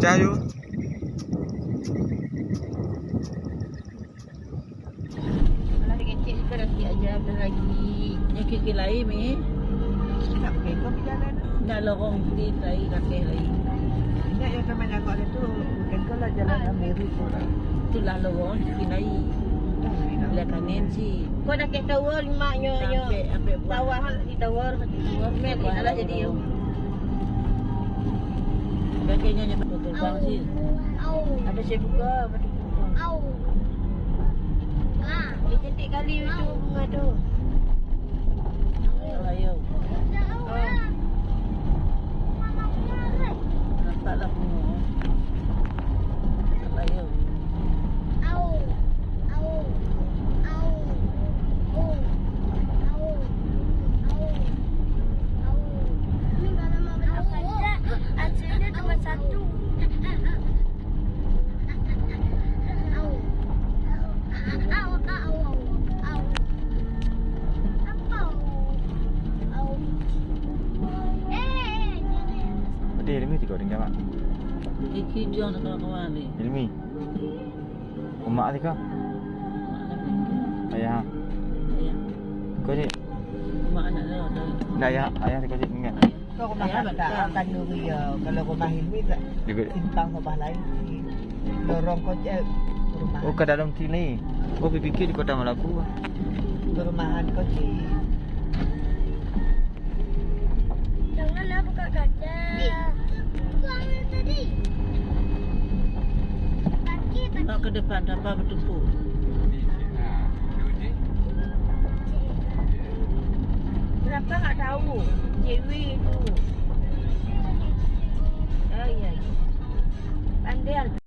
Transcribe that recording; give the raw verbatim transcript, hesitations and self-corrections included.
Ayo. Lah kecil ke dah siap aja lagi. Nyakit ke lain, Mi? Tak pakai kau pergi jalan. Nak lorong di lain, kaki lain. Ingat yang sama nyangkut ada tu, bukan kau lah jalan Amerika tu lah. Itulah lorong di lain. Dah, dah. Belah kanan si. Kau dah kata wor, mak nyo, nyo. Sampai, sampai buat. Sawah di tower, di tower. Mel, salah jadi. Bagaimana nyo buka gerbang si? Au. Ada saya buka, ada buka. Au. Ah, dia cantik kali itu bunga tu. Au. Ayo. Au. Nampak lah bunga. Ayo. Au. Au. Au. Au. Au. Au. Au. Ini kalau mau berapa, hasilnya cuma satu. Berarti Ilmi tiga tinggal, Mak? Iki dia nak kawan ni. Ilmi. Umak tiko? Ayah. Ayah. Kau cik? Umak anak dia, dia. Nah, ayah, ayah tiko cik tinggal. Kau rumah tak? Akan duri ya. Kalau rumah Ilmi tak? Juga. Simpang rumah lain. Lorong kocek rumah. Oh, ke dalam sini. Oh, pikir di Kota Melaka. Perumahan kocek. Janganlah buka kaca. Di, buka tadi. Pakai, pakai. Nak ke depan, tanpa bertumpuk. Kenapa nggak tahu? Cewek itu. Oh, iya, iya. Pandai.